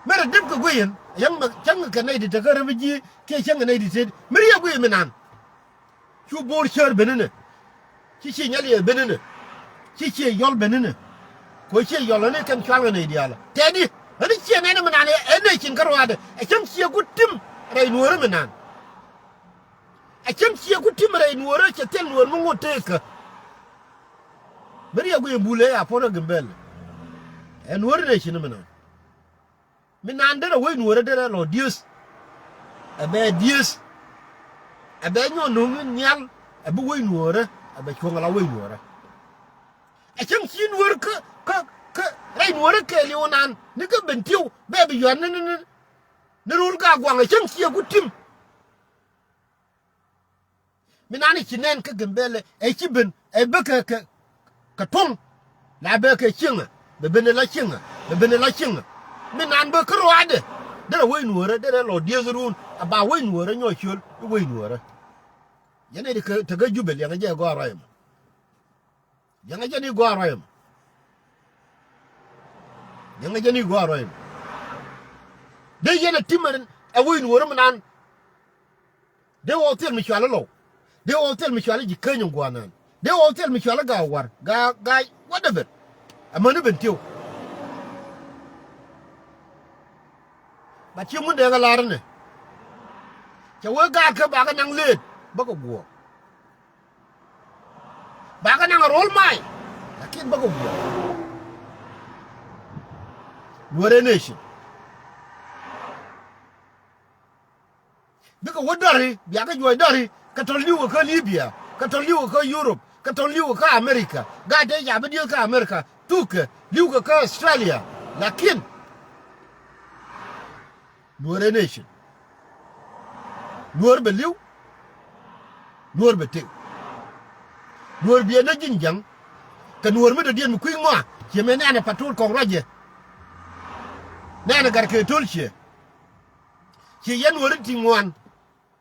Mɛrɛ dep kɛ guiy ɛn yäŋ mɛ cäŋ kɛ nɛy ti tekä refugee kiɛ cäŋ kɛ nɛy ti tet mi riɛ guiy mi nan. Cu bo̱o̱r cäär ben inɛ. Ci ciɛ nyal yɛ ben inɛ. Ci ciɛ yɔl ben inɛ. Kɛ ciɛ yɔl ɛn kɛn cual ŋä nɛy diaal. Tɛɛdi ɛn ciɛ nɛn mi nan ɛ nɛy cin kä ruaadɛ ɛ cäŋ ciɛ ku tim rɛy nuɔ̱ɔ̱rä mi nan. Ɛ cäŋ ciɛ ku tim rɛy nuɔ̱ɔ̱rä cɛ thil nuɔ̱ɔ̱r mi ŋot teekä. Mi riɛ guiy ɛn bulɛ ya puɔ̱n ɛ Gambɛlɛ. Ɛ nuɔ̱ɔ̱rä nɛy cin mi nan. Mi naan derɛ wec nuɔ̱ɔ̱rä derɛ lɔ dieth. Ɛ bɛ dieth. Ɛ bɛ nyɔk no̱o̱ŋ in nhial. Ɛ bi wec nuɔ̱ɔ̱rä ɛ bɛ cuɔ̱ŋ ala wec nuɔ̱ɔ̱rä. Ɛ cäŋ ci nuɔ̱ɔ̱r kä kä kä rɛy nuɔ̱ɔ̱rä kɛɛliw naan ni kä ben tiw bɛ bi yua̱n ni ni ni ni rul ka gua̱ŋ ɛ cäŋ ciɛ ku tim. Mi naan i̱ ci nɛn kä Gambɛlɛ ɛ ci ben ɛ bä kɛ kɛ kɛ tuɔ̱ŋ. La bɛ kɛ cieŋä bɛ ben ɛ la cieŋä bɛ ben ɛ la cieŋä. Mi naan bä kä ruaadɛ derɛ wec nuɔ̱ɔ̱rä derɛ lɔ dieth run a ba wec nuɔ̱ɔ̱rä nyɔk ciöl i̱ wec nuɔ̱ɔ̱rä. Yɛn ɛ ti kä te kä Jubɛ liɛŋä jɛ gɔaa ruac ɛmɔ. Liɛŋä jɛ ni gɔaa ruac ɛmɔ. Liɛŋä jɛ ni gɔaa ruac ɛmɔ. Dee yɛn ɛ timɛ ɛ wec nuɔ̱ɔ̱rä mi naan. Dee ɣɔw thil mi cuali Lɔw. Dee ɣɔw thil mi cuali Ji̱ Keny in guanan. Dee ɣɔw thil mi cuali Gaa War, Gaa, Gaa, whatever. Amäni ben tiw. Ba ci mun dee ɣä lar inɛ. Cɛ wee gaat kä bakɛ naŋ leet bäkɛ guɔ̱ɔ̱k. Bakɛ naŋ a ro̱l may. Lakin bäkɛ guɔ̱ɔ̱k. Nuɔ̱ɔ̱rä nation. Bikɛ wä dɔ̱ri biakɛ juɔc dɔ̱ri kɛ tɔ̱ li̱wä kä Libya kɛ tɔ̱ li̱wä kä Europe kɛ tɔ̱ li̱wä kä America. Gaat tëë ca bi dieth kä America thukɛ li̱wkɛ kä Australia. Lakin nuɔ̱ɔ̱rä nation. Nuɔ̱ɔ̱r bɛ li̱w. Nuɔ̱ɔ̱r bɛ tëk. Nuɔ̱ɔ̱r biɛ nä ji̱n ja̱ŋ. Kɛ nuɔ̱ɔ̱r mi dɔ̱diɛn mi kui̱ ŋɔa ciɛ mɛ nɛnɛ patrol kɔŋ ruacɛ. Nɛnɛ gat kɛ to̱l ciɛ. Ci yɛn wä ri ti ŋuan.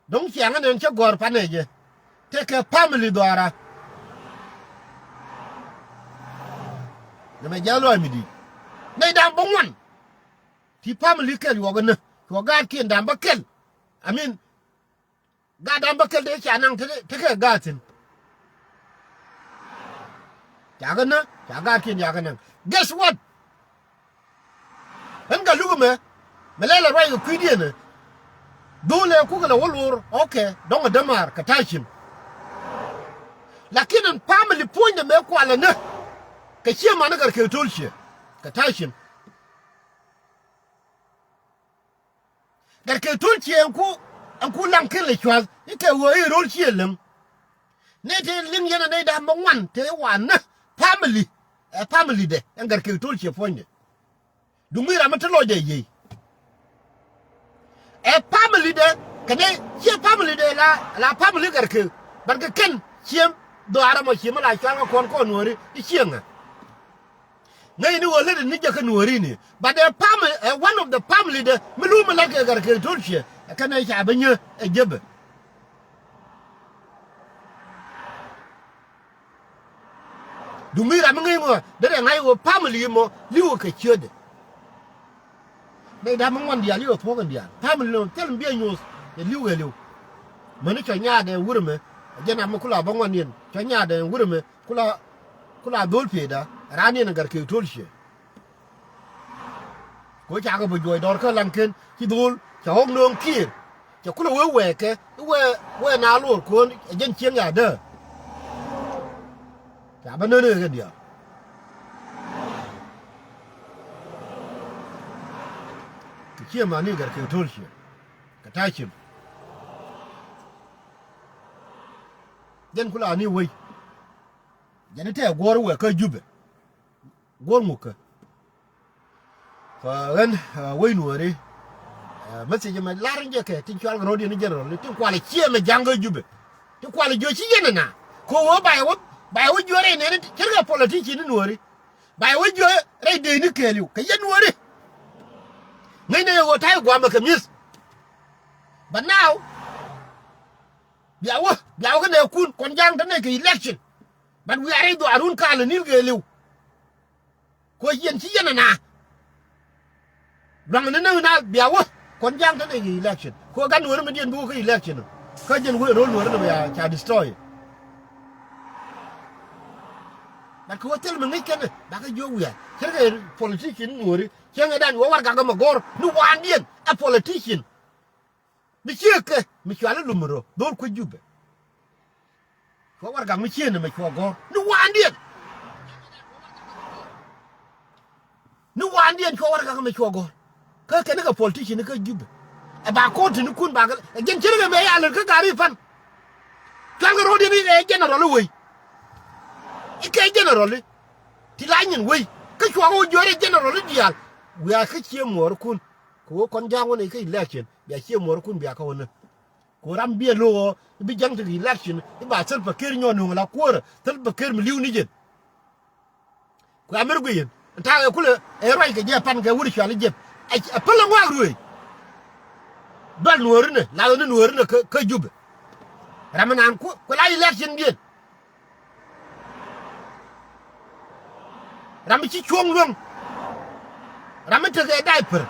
Do̱ŋ ciaŋä nɛn cä gɔ̱r panɛ jɛ. Tekɛ family dhɔaara. Nɛmɛ jɛ lua̱a̱ mi di̱i̱t. Nɛy da̱ŋ bä ŋuan. Ti family kɛl yuɔk inä. Cuɔ gaatkiɛn da̱ŋ bä kɛl. I mean, gaat da̱ŋ bä kɛl dee ca naŋ tekɛ, tekɛ gaat thi̱n. Cakɛ nä ca gaatkiɛn cakɛ naŋ. Guess what? Ɣän ka luk ɛmɛ mɛ lɛl ɛ ruac kɛ kui̱diɛn ɛ. Dhulɛ kukɛ lɛ wä luur, okay, dɔ̱ŋ ɛ dämaar kɛ ta̱a̱ cim. Lakin ɛn family puɔ̱nydɛ mëë kualɛ nä kɛ ciɛ man ɛ gat kɛ to̱l ciɛ kɛ ta̱a̱ cim. Gat kɛ to̱l ciɛ ɛn ku, ɛn ku laŋ ken lɛ cua̱th i̱ kɛ ɣöö i̱ ro̱l ciɛ läŋ. Nɛy tëë liŋ yɛn ɛ nɛy da̱ŋ bä ŋuan tëë wanä family. Ɛ family dɛ ɛn gat kɛ to̱l ciɛ puɔ̱nydɛ. Duŋ mi ram mi te lɔcdɛ yiey. Ɛ family dɛ kɛnɛ ciɛ family dɛ la, la family gat kɛ. But kɛ kɛn ciɛ dhɔaarä mɔ ciɛ mi la cual kɛ kɔn kɔn nuɔ̱ɔ̱ri i̱ ciɛ ŋa. Ŋäcni ɣöö lätdɛ ni jɛ kä nuɔ̱ɔ̱rini. But ɛ family, ɛ one of the family dɛ mi luumɛ la̱t kɛ gat kɛ to̱l ciɛ. Ɛ kɛn ɛ ca bä nyä ɛ jepɛ. Duŋ mi ram mi ŋäc ŋɔ derɛ ŋa̱c ɣöö family mɔ li̱wä kɛ ciötdɛ. Nɛy da̱ŋ bä ŋuan diaal i̱ ɣä thuɔ̱k in diaal family nɔ thil mi biɛ nyoth. Ɛ li̱w ɣɛ li̱w. Mäni cɔ nyaatdɛ wurɛ mɛ. Ɛ jɛn amɛ kula bä ŋuan yɛn cɔ nyaatdɛ wurɛ mɛ. Kula, kula dhol pieyda raan yɛn ɛ gat kɛ to̱l ciɛ. Kɛ ɣöö cakɛ bä juɔc dɔ̱r kä laŋken ci dhol ca ɣɔ̱k nööŋ kiɛɛr. Cɛ kulɛ wee wɛɛkɛ i̱ wee, wee na luɔr ko̱n ɛ jɛn cieŋ ya dee. Ca bä nän ëë kɛn diaal. Kɛ ciɛ mani gat kɛ to̱l ciɛ kɛ ta̱a̱ cim. Jɛn kula ni wec. Jɛn i̱ tɛɛ guɔ̱ɔ̱r wɛ kä Jubɛ. Guɔ̱ɔ̱r ŋukä. Fa ɣän, ah, wec nuɔ̱ɔ̱ri. Ah, message mɛ lar in jɛ kɛ tin cual kɛ ro̱d in general tin kual i̱ ciɛ mɛ ja̱ŋ kä Jubɛ. Tin kual i̱ jiö ci yɛn ɛna. Ko wä ba yɛ wä, ba yɛ wä jiö rɛy nɛni cɛ rɛ kɛ politician in nuɔ̱ɔ̱ri. Ba yɛ wä jiö rɛy dee ni kɛɛliw kɛ yɛn nuɔ̱ɔ̱ri. Ŋäcnɛ yɛ ɣöö ta̱yɛ gua̱a̱mɛ kɛ mi̱eth. But now, bia wä, bia wä kä nɛ kun kɔn ja̱a̱ŋ te nɛ kɛ election. But wiaa rɛy dhuaarun kalɛ nil kɛɛliw. Ko yɛn ci yɛn ɛna. Luaŋ ni näk na bia wä kɔn ja̱a̱ŋ te nɛ kɛ election. Ko gan wä ri mi diɛn bi wä kä election. Kä jɛn wä ro̱l nuɔ̱ɔ̱ri ni bia ca destroy. But kɛ wä thil mi ŋäc kɛn bakɛ jiök wiaa cɛ rɛ kɛ politician nuɔ̱ɔ̱ri. Cäŋɛ dan wä warɛgak mɛ gɔ̱r ni waandiɛn ɛ politician. Mi ciek kɛ mi cual ilum rɔ dho̱r kuec Jubɛ. Cuɔ warɛgak mi ciek ni mɛ cuɔ gɔ̱r ni waandiɛn. Ni waandiɛn cuɔ warɛgak mɛ cuɔ gɔ̱r. Kä kɛn kɛ politician ni kä Jubɛ. Ɛ ba kɔn ti ni kun bakɛ ɛ jɛn cɛ rɛ kɛ mɛ yalɛ kä gari pan. Cual kɛ ro̱diɛn ikɛ general i̱ wei. Ikɛ general i̱ ti la nyin wei. Kä cuɔ kɛ wä jiɔrɛ general i̱ diaal. Wiaa kä cie muɔɔrikun. Kɛ wä kɔn ja̱a̱ŋ wä ni kä election bia cie muɔɔrikun bia kä wä ni. Ku ram biɛ lo̱o̱ i̱ bi ja̱ŋ tekɛ election i̱ ba Salva Kiir nyɔk nuŋ la kuäärä Salva Kiir mi li̱w ni jɛn. Ku amir guiyen ta̱a̱ ɛ kulɛ ɛ ruac kɛ jɛ pan kɛ wut cual i̱ jɛp. Ɛ päl ɛ ŋuak ruëëc. Dual nuɔ̱ɔ̱rinɛ lath ni nuɔ̱ɔ̱rinɛ kä Jubɛ. Ram mi naan ku la election diɛn. Ram mi ci cuɔ̱ŋ luäŋ. Ram mi tekɛ diaper.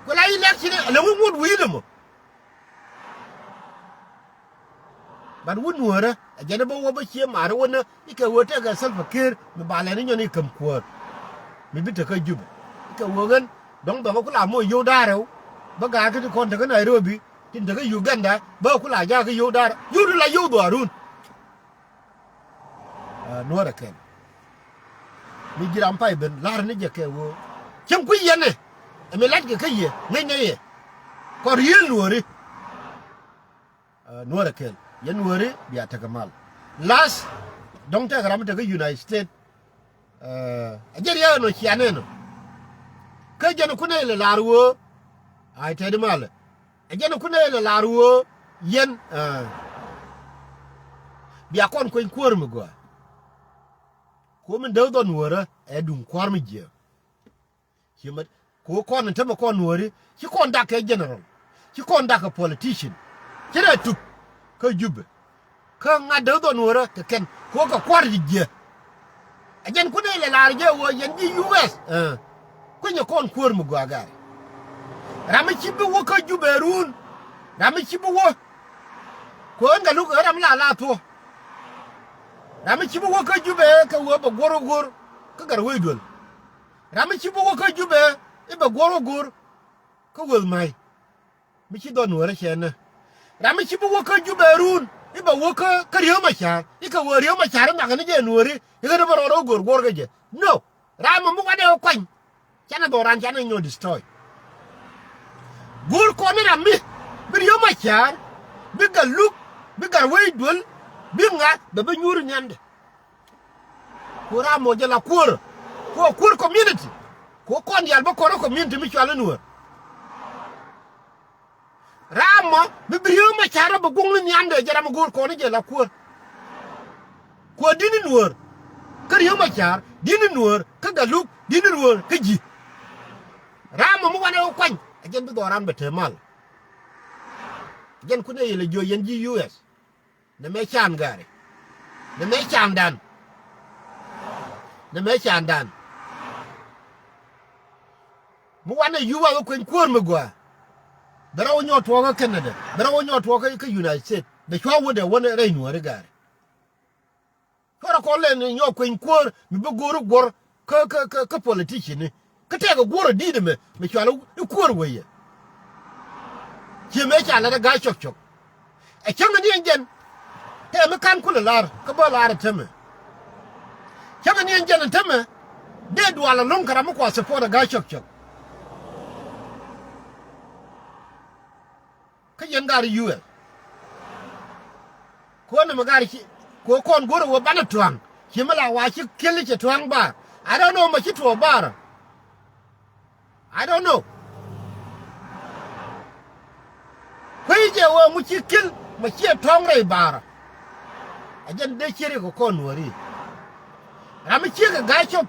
Ku la election ɛ läŋ wi̱i̱ ŋuɔ̱t wi̱i̱dɛ mɔ. But wut nuɔ̱ɔ̱rä ɛ jɛn ɛ bä wä bä cie ma̱a̱r ɛ wä nä ikɛ wä tekɛ Salva Kiir mi ba lɛn inyɔn ikäm kuäär. Mi bi tekä Jubɛ ikɛ wä ɣän dɔ̱ŋ bɛ ŋä ku la moc yio̱w da̱a̱r rɛw. Bä ga̱a̱r kä ti kɔn tekä Nairobi tin tekä Uganda bä ku la ja̱a̱k kä yio̱w da̱a̱r yio̱w ti la yio̱w dhuaarun. Ah, nuɔ̱ɔ̱rɛ kɛn mi ji̱ ram pay ben la̱r ni jɛ kɛ wä cäŋ kui̱ yɛn ɛ mi la̱t kɛ kä yɛ ŋäcnɛ yɛ. Kɔn ri̱e̱l nuɔ̱ɔ̱ri. Ah, nuɔ̱ɔ̱rɛ kɛn yɛn nuɔ̱ɔ̱ri bia tekɛ mal. Lath dɔ̱ŋ tekɛ ram mi tekä United States. Ah, a jɛ riɛk ɛnɔ cia nɛn ɔ kä jɛn kunɛ ilɛ la̱r wä. Ay tɛt imalɛ. Ɛ jɛn kunɛ ilɛ la̱r wä yɛn. Ah, bia kɔn kueny kuäär mi gɔaa. Kuɔ min dee dhɔn wärä ɛ duŋ kua̱r mi jiääk. Ci mät kuɔ kɔn in tämɛ kɔn nuɔ̱ɔ̱ri ci kɔn dak kɛ general. Ci kɔn dak kɛ politician. Ci rɛ tuk kä Jubɛ. Kä ŋa̱t dee dhɔn wärä kɛ kɛn kuɔ kɛ kua̱r ji̱ jiääk. Ɛ jɛn kunɛ ilɛ la̱r jɛ wä yɛn ji̱ U S. Kunyɛ kɔn kuäär mi gɔaa gari. Ram mi ci bi wä kä Jubɛ run. Ram mi ci bi wä. Kuɛ ɣän kɛ luk ɣän ram la la thuɔ. Ram mi ci bi wä kä Jubɛ kɛ wä bɛ guɔ̱r wä go̱r kä Gatwec Duel. Ram mi ci bi wä kä Jubɛ i̱ bɛ guɔ̱r wä go̱r kä Weth Ma̱y. Mi ci dhɔn nuɔ̱ɔ̱rä cɛ nä. Ram mi ci bi wä kä Jubɛ run i̱ bɛ wä kä, kä Riek Macar i̱ kɛ wä Riek Macar i̱ nhɔakɛ ni jɛ nuɔ̱ɔ̱ri i̱ ɣän i̱ bä rɔɔdɛ wä go̱r guɔ̱r kä jɛ. No. Ram mi muk wadɛ wä kuany. Canɛ dhɔran canɛ nyɔk destroy. Go̱o̱r kɔn ni ram mi bi Riek Macar bi Gatluak bi Gatwec Duel bi ŋa bɛ bi nyuur nhiamdɛ. Ku ram mɔ jɛ la kuäär. Ku kuäär community. Ku kɔn diaal bä kɔn community mi cual i̱ Nuäär. Ram mɔ mi bi Riek Macar rɔ bi guŋni nhiamdɛ jɛ ram mi go̱o̱r kɔn i̱ jɛ la kuäär. Kuäär di̱t ni Nuäär kä Riek Macar, di̱t ni Nuäär kä Gatluak, di̱t ni Nuäär kä ji̱. Ram mɔ mi wanɛ wä kuany ɛ jɛn bi dhɔran bɛ te mal. Jɛn kunɛ yɛl ɛ jiö yɛn ji̱ U S. Nɛ mɛ can gari. Nɛ mɛ candan. Nɛ mɛ candan. Mi wanɛ yup a wä kueny kuäär mi gɔaa. Bɛ rɔ wä nyɔk tuɔɔk kä Canada. Bɛ rɔ wä nyɔk tuɔɔk kä, kä United States. Bɛ cua wädɛ wänɛ rɛy Nuääri gari. Cuarɛ kɔn lɛ ni nyɔk kueny kuäär mi bi go̱o̱r i̱ guɔ̱r kä, kä, kä, kä politician ni. Kä tɛkɛ guɔ̱r ɛ di̱i̱t ɛmɛ mi cual i̱ kuäär weyɛ. Ciɛ mëë ca lat ɛ ga̱a̱c cɔk cɔk. Ɛ cäŋɛ ni ɛn jɛn tɛmɛ mi ka̱n kulɛ la̱r kä bä la̱r ɛ tämɛ. Cäŋɛ ni ɛn jɛn ɛ tämɛ dee dual ɛlɔ̱ŋ kɛ ram mi kua support ɛ ga̱a̱c cɔk cɔk. Kä yɛn gar U S. Kuɔn nɛmɛ gar ci, Kɛ kɔn go̱rɛ wee banɛ tua̱ŋ. Ci mi la wa ci ki̱l cɛ tua̱ŋ bar. I don't know mɛ ci tuɔɔk bar. I don't know. Kui̱ jɛ wee ŋu ci ki̱l mɛ ciɛ tua̱ŋ rɛy bar. A jɛn dee ciɛ ri kɛ kɔn nuɔ̱ɔ̱ri. Ram mi ciek kɛ ga̱a̱c cop